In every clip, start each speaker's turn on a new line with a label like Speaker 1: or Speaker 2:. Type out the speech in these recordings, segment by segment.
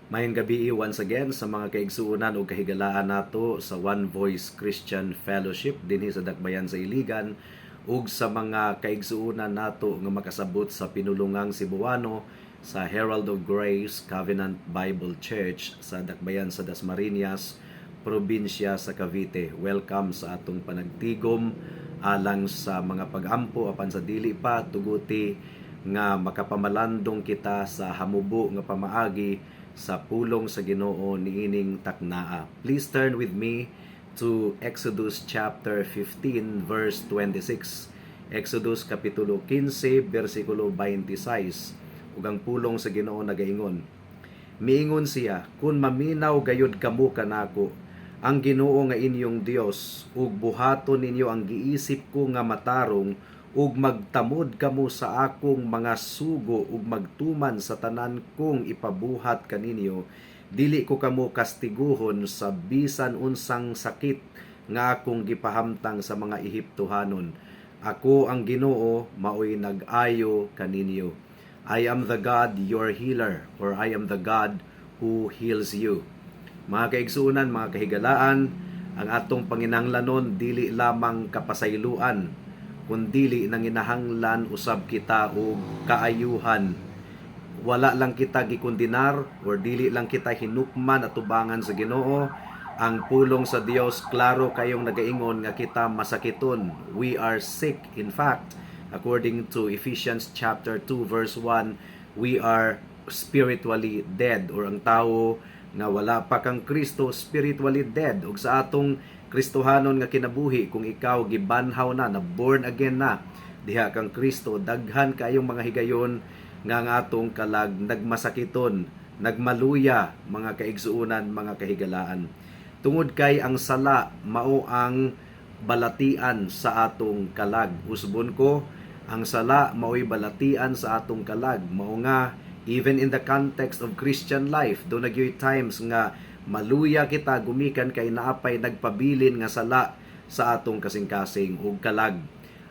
Speaker 1: Maayong gabii once again sa mga kaigsuonan ug kahigalaan nato sa One Voice Christian Fellowship dinhi sa Dakbayan sa Iligan ug sa mga kaigsuonan nato nga makasabot sa pinulungang Cebuano sa Herald of Grace Covenant Bible Church sa Dakbayan sa Dasmariñas, probinsya sa Cavite. Welcome sa atong panagtigom alang sa mga pagampo, apan sa dili pa, tuguti nga makapamalandong kita sa hamubo nga pamaagi sa pulong sa Ginoo niining taknaa. Please turn with me to Exodus chapter 15 verse 26. Exodus kapitulo 15 bersikulo 26. Ug ang pulong sa Ginoo nagaingon: Miingon siya, "Kung maminaw gayud kamo kanako, ang Ginoo nga inyong Dios, ug buhaton ninyo ang giisip ko nga matarong, ug magtamod kamo sa akong mga sugo ug magtuman sa tanan kong ipabuhat kaninyo, dili ko kamo kastiguhon sa bisan unsang sakit nga akong gipahamtang sa mga Ehiptohanon. Ako ang Ginoo, maoy nag-ayo kaninyo." I am the God your healer, or I am the God who heals you. Mga kaigsuonan, mga kahigalaan, ang atong panginahanglanon dili lamang kapasayloan, kundili nanginahanglan usab kita og kaayuhan. Wala lang kita gikondenar or dili lang kita hinukman atubangan sa Ginoo. Ang pulong sa Dios klaro kayong nagaingon nga kita masakiton. We are sick. In fact, according to Ephesians chapter 2 verse 1, we are spiritually dead, or ang tao nga wala pa kang Kristo, spiritually dead. Ug sa atong Kristohanon nga kinabuhi, kung ikaw gibanhaw na, na born again na diha kang Kristo, daghan kayong mga higayon nga ang atong kalag nagmasakiton, nagmaluya, mga kaigsuonan, mga kahigalaan. Tungod kay ang sala mao ang balatian sa atong kalag. Usbon ko, ang sala mao'y balatian sa atong kalag. Mao nga even in the context of Christian life, duna gyoy times nga maluya kita gumikan kay naapay nagpabilin nga sala sa atong kasing-kasing ug kalag.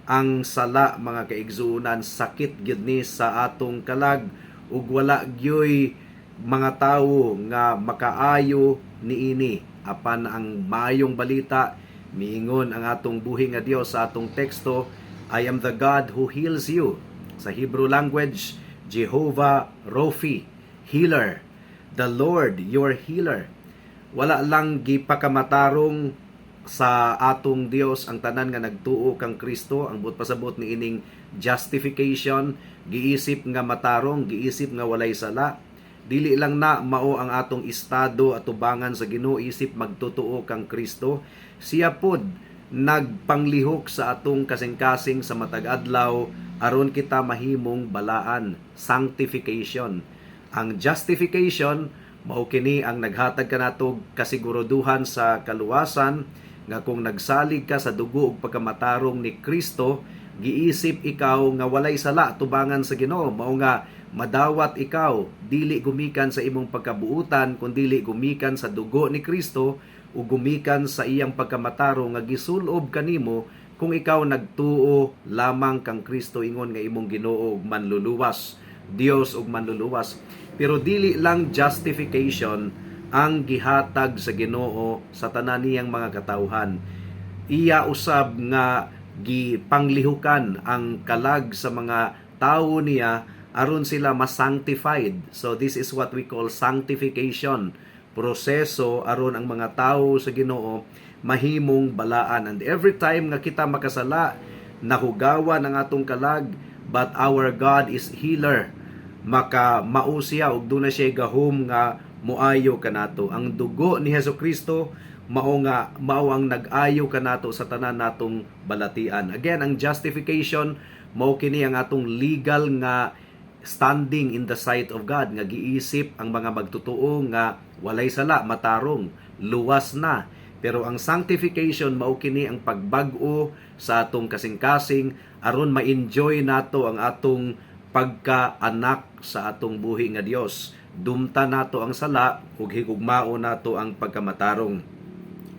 Speaker 1: Ang sala, mga kaigsuonan, sakit gyud ni sa atong kalag ug wala gyoy mga tawo nga makaayo niini. Apan ang maayong balita, miingon ang atong buhi nga Dios sa atong teksto, "I am the God who heals you." Sa Hebrew language, Jehovah Rophi, healer. The Lord your healer. Wala lang gipakamatarong sa atong Dios ang tanan nga nagtuo kang Kristo. Ang buot pasabot ni ining justification, giisip nga matarong, giisip nga walay sala. Dili lang na mao ang atong estado atubangan sa Ginoo isip magtutuo kang Kristo. Siya pod nagpanglihok sa atong kasing-kasing sa matag adlaw aron kita mahimong balaan, sanctification. Ang justification mao kini ang naghatag kanato kasiguruduhan sa kaluwasan nga kung nagsalig ka sa dugo ug pagkamatarong ni Kristo, giisip ikaw nga walay sala tubangan sa Ginoo. Mao nga madawat ikaw dili gumikan sa imong pagkabuutan, kundili gumikan sa dugo ni Kristo ug gumikan sa iyang pagkamatarong nga gisulob kanimo kung ikaw nagtuo lamang kang Kristo ingon nga imong Ginoo ug Manluluwas, Dios ug Manluluwas. Pero dili lang justification ang gihatag sa Ginoo sa tanan niyang mga katawhan. Iya usab nga gipanglihukan ang kalag sa mga tawo niya aron sila ma-sanctified. So this is what we call sanctification. Proseso aron ang mga tawo sa Ginoo mahimong balaan. And every time nga kita makasala, nahugawan ang atong kalag, but our God is healer. Maka mao siya ug duna siya gahom nga moayo kanato. Ang dugo ni Hesus Kristo mao nga mao ang nag-ayo kanato sa tanan natong balatian. Again, ang justification mao kini ang atong legal nga standing in the sight of God nga giisip ang mga magtotoo nga walay sala, matarong, luwas na. Pero ang sanctification mao kini ang pagbag-o sa atong kasing-kasing aron ma-enjoy nato ang atong pagkaanak sa atong buhi nga Dios. Dumta nato ang sala ug higugmao nato ang pagkamatarong.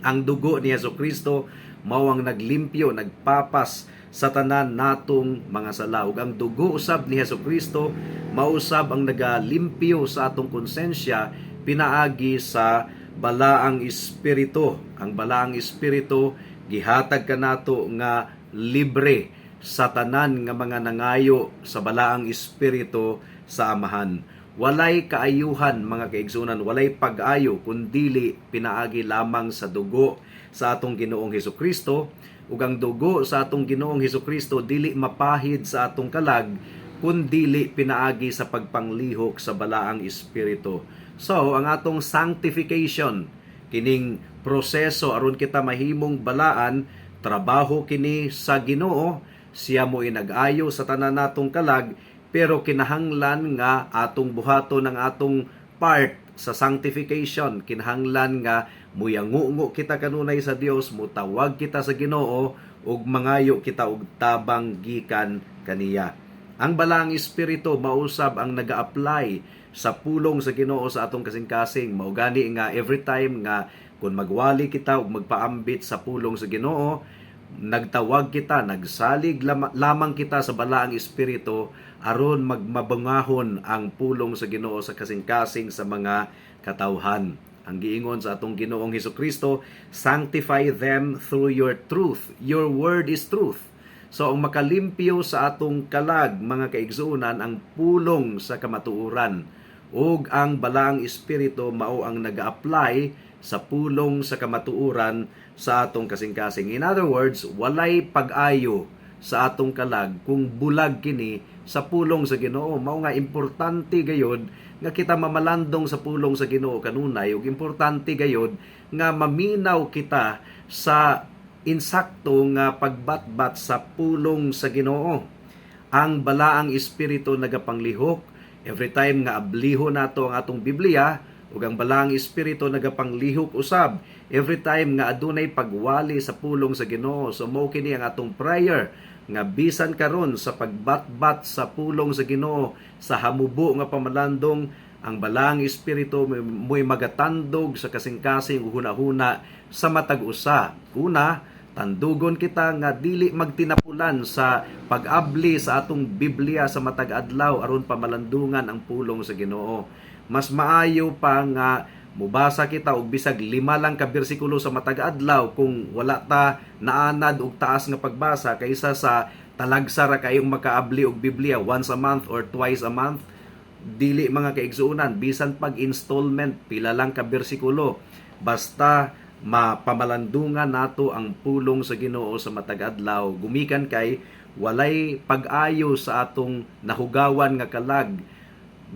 Speaker 1: Ang dugo ni Hesus Kristo mao ang naglimpyo, nagpapas sa tanan natong mga sala. Ug ang dugo usab ni Hesus Kristo mao usab ang nagalimpyo sa atong konsensya pinaagi sa Balaang Espiritu. Ang Balaang Espiritu gihatag kanato nga libre sa tanan nga mga nangayo sa Balaang Espiritu sa Amahan. Walay kaayuhan, mga kaigsunan, walay pag-ayo kun dili pinaagi lamang sa dugo sa atong Ginoong Hesus Kristo, ug ang dugo sa atong Ginoong Hesus Kristo dili mapahid sa atong kalag kun dili pinaagi sa pagpanglihok sa Balaang Espiritu. So, ang atong sanctification, kining proseso aron kita mahimong balaan, trabaho kini sa Ginoo. Siya mo inag-ayo sa tanan natong kalag, pero kinahanglan nga atong buhaton ang atong part sa sanctification. Kinahanglan nga muyangungo kita kanunay sa Dios, mutawag kita sa Ginoo ug mangayo kita og tabang gikan kaniya. Ang Balaang Espiritu mausab ang naga-apply sa pulong sa Ginoo sa atong kasing-kasing. Mao gani nga every time nga kung magwali kita ug magpaambit sa pulong sa Ginoo, nagtawag kita, nagsalig lamang kita sa Balaang Espiritu aron magmabangahon ang pulong sa Ginoo sa kasing-kasing sa mga katawhan. Ang giingon sa atong Ginoong Hesus Kristo, "Sanctify them through your truth. Your word is truth." So ang makalimpyo sa atong kalag, mga kaigsuonan, ang pulong sa kamatuoran. Ug ang Balaang Espiritu mao ang naga-apply sa pulong sa kamatuoran sa atong kasing-kasing. In other words, walay pag-ayo sa atong kalag kung bulag kini sa pulong sa Ginoo. Mao nga importante gayod nga kita mamalandong sa pulong sa Ginoo kanunay ug importante gayod nga maminaw kita sa insakto nga pagbatbat sa pulong sa Ginoo. Ang Balaang Espiritu nagapanglihok every time nga abliho nato ang atong Biblia, ug ang Balaang Espiritu nagapanglihok usab every time nga adunay pagwali sa pulong sa Ginoo. So mao kini ang atong prayer nga bisan karon sa pagbatbat sa pulong sa Ginoo sa hamubo nga pamalandong, ang Balaang Espiritu mo'y magatandog sa kasing-kasing ug hunahuna sa matag usa. Una, tandugon kita nga dili magtinapulan sa pag-abli sa atong Biblia sa matag adlaw aron pamalandungan ang pulong sa Ginoo. Mas maayo pa nga mubasa kita og bisag 5 lang ka bersikulo sa matag adlaw kung wala ta naanad og taas nga pagbasa kaysa sa talagsa ra kayong makaabli og Biblia once a month or twice a month. Dili, mga kaigsuonan, bisan pag installment, pila lang ka bersikulo, basta mapamalandungan nato ang pulong sa Ginoo sa matag adlaw, gumikan kay walay pag-ayo sa atong nahugawan nga kalag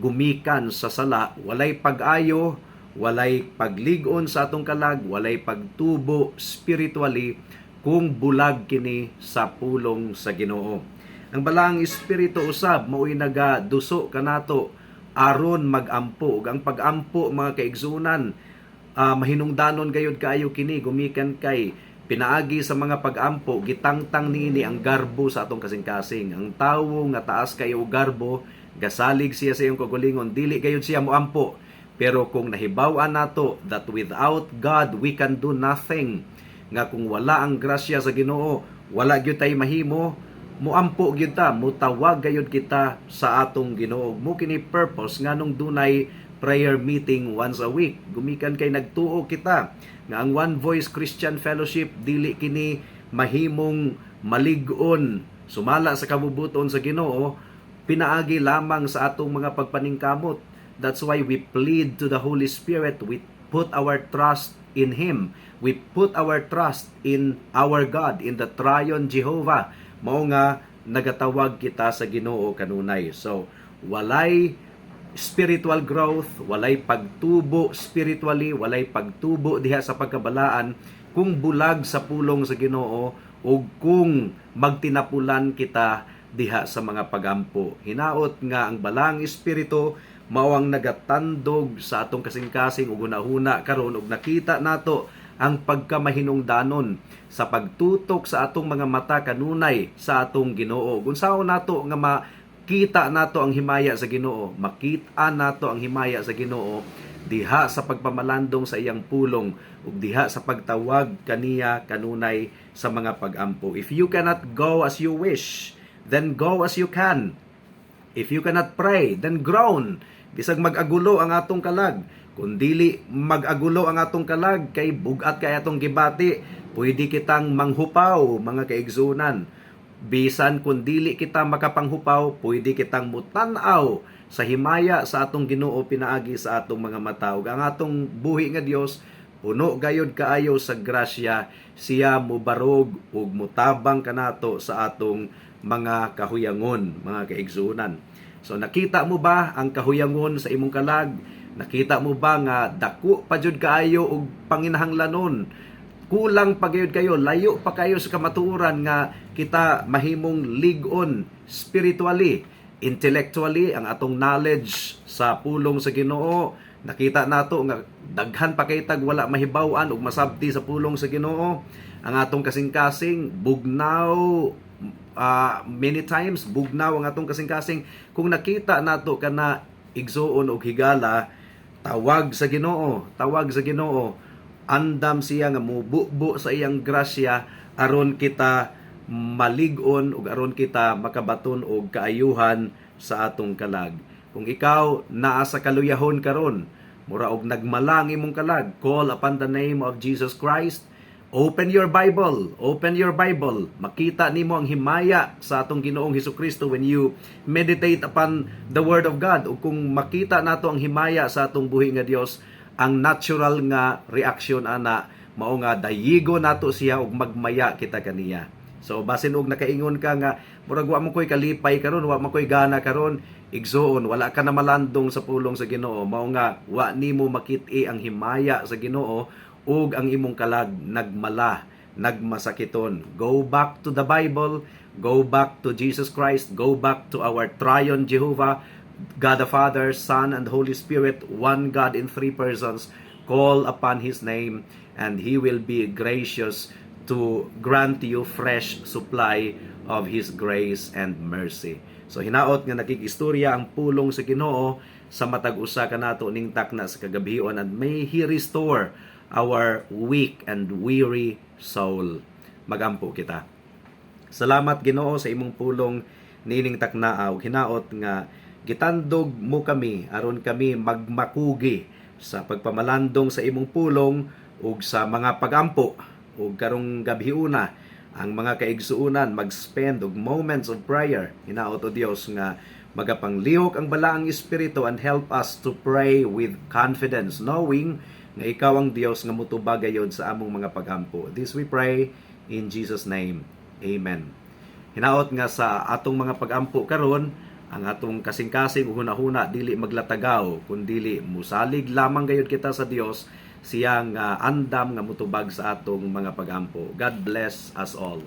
Speaker 1: gumikan sa sala. Walay pag-ayo, walay paglig-on sa atong kalag, walay pagtubo spiritually kung bulag kini sa pulong sa Ginoo. Ang Balaang Espiritu usab mao'y nagaduso kanato aron magampo. Ug ang pagampo, mga kaigsunan, mahinungdanon gayud kaayo kini gumikan kay pinaagi sa mga pagampo, gitangtang niini ang garbo sa atong kasing-kasing. Ang tawo nga taas kayo og garbo, gasalig siya sa iyang kaugalingon, dili gayud siya moampo. Pero kung nahibaw-an nato that without God we can do nothing, nga kung wala ang grasya sa Ginoo, wala gyud tay mahimo, muampo gyud ta, mutawag gayud kita sa atong Ginoo. Mao kini purpose nganong dunay prayer meeting once a week, gumikan kay nagtuo kita nga ang One Voice Christian Fellowship dili kini mahimong malig-on sumala sa kabubuton sa Ginoo pinaagi lamang sa atong mga pagpaningkamot. That's why we plead to the Holy Spirit. We put our trust in Him. We put our trust in our God, in the Triune Jehovah. Mao nga nagatawag kita sa Ginoo kanunay. So, walay spiritual growth, walay pagtubo spiritually, walay pagtubo diha sa pagkabalaan kung bulag sa pulong sa Ginoo ug kung magtinapulan kita diha sa mga pagampo. Hinaot nga ang Balaang Espiritu mao ang nagatandog sa atong kasing-kasing ug hunahuna karon ug nakita nato ang pagkamahinungdanon sa pagtutok sa atong mga mata kanunay sa atong Ginoo. Unsaon nato nga makita nato ang himaya sa Ginoo? Makita nato ang himaya sa Ginoo diha sa pagpamalandong sa iyang pulong ug diha sa pagtawag kaniya kanunay sa mga pagampo. If you cannot go as you wish, then go as you can. If you cannot pray, then groan. Bisag mag-agulo ang atong kalag, kung dili mag-agulo ang atong kalag kay bug-at kay atong gibati, pwede kitang manghupaw, mga kaigsuonan. Bisan kung dili kita makapanghupaw, pwede kitang mutan-aw sa himaya sa atong Ginoo pinaagi sa atong mga mata. Ug ang atong buhi nga Dios puno gayod kaayo sa grasya, siya mubarog ug mutabang kanato sa atong mga kahuyangon, mga kaigsuonan. So nakita mo ba ang kahuyangon sa imong kalag? Nakita mo ba nga dako pa jud kaayo og panginahanglanon? Kulang pa gayud kayo, layo pa kayo sa kamatuoran nga kita mahimong lig-on spiritually, intellectually, ang atong knowledge sa pulong sa Ginoo. Nakita nato nga daghan pa kay tag wala mahibaw-an ug masabti sa pulong sa Ginoo. Ang atong kasing-kasing bugnaw, many times bugnaw ang atong kasing-kasing. Kung nakita nato kana, igsuon og higala, tawag sa Ginoo, tawag sa Ginoo. Andam siya nga mububo sa iyang grasya aron kita malig-on ug aron kita makabaton og kaayuhan sa atong kalag. Kung ikaw naa sa kaluyahon karon, mura og nagmala ang imong kalag, call upon the name of Jesus Christ. Open your Bible, open your Bible. Makita nimo ang himaya sa atong Ginoong Hesukristo when you meditate upon the Word of God. Ug kung makita nato ang himaya sa atong buhi nga Dios, ang natural nga reaction ana mao nga dayigo nato siya ug magmaya kita kaniya. So basin og nakaingon ka nga murag wa mo koy kalipay karon, wa mo koy gana karon, igsuon, wala ka na malandong sa pulong sa Ginoo, mao nga wa nimo makit-i ang himaya sa Ginoo ug ang imong kalag nagmala, nagmasakiton. Go back to the Bible, go back to Jesus Christ, go back to our triune Jehovah, God the Father, Son, and Holy Spirit, one God in three persons. Call upon His name and He will be gracious to grant you fresh supply of His grace and mercy. So hinaot nga nakikistorya ang pulong sa Ginoo sa matag usa kanato ning takna sa kagabhion, and may He restore our weak and weary soul. Magampo kita. Salamat, Ginoo, sa imong pulong niining taknaa ug hinaot nga gitandog mo kami aron kami magmakugi sa pagpamalandong sa imong pulong ug sa mga pagampo. Ug karong gabhiuna ang mga kaigsuonan mag-spend og moments of prayer. Hinaot, O Dios, nga magapanglihok ang Balaang Espiritu and help us to pray with confidence, knowing nga ikaw ang Dios nga mutubag gayod sa among mga pagampo. This we pray in Jesus' name. Amen. Hinaot nga sa atong mga pagampo karon, ang atong kasing-kasing ug hunahuna dili maglatagaw, kundili musalig lamang gayud kita sa Dios, siyang andam nga mutubag sa atong mga pagampo. God bless us all.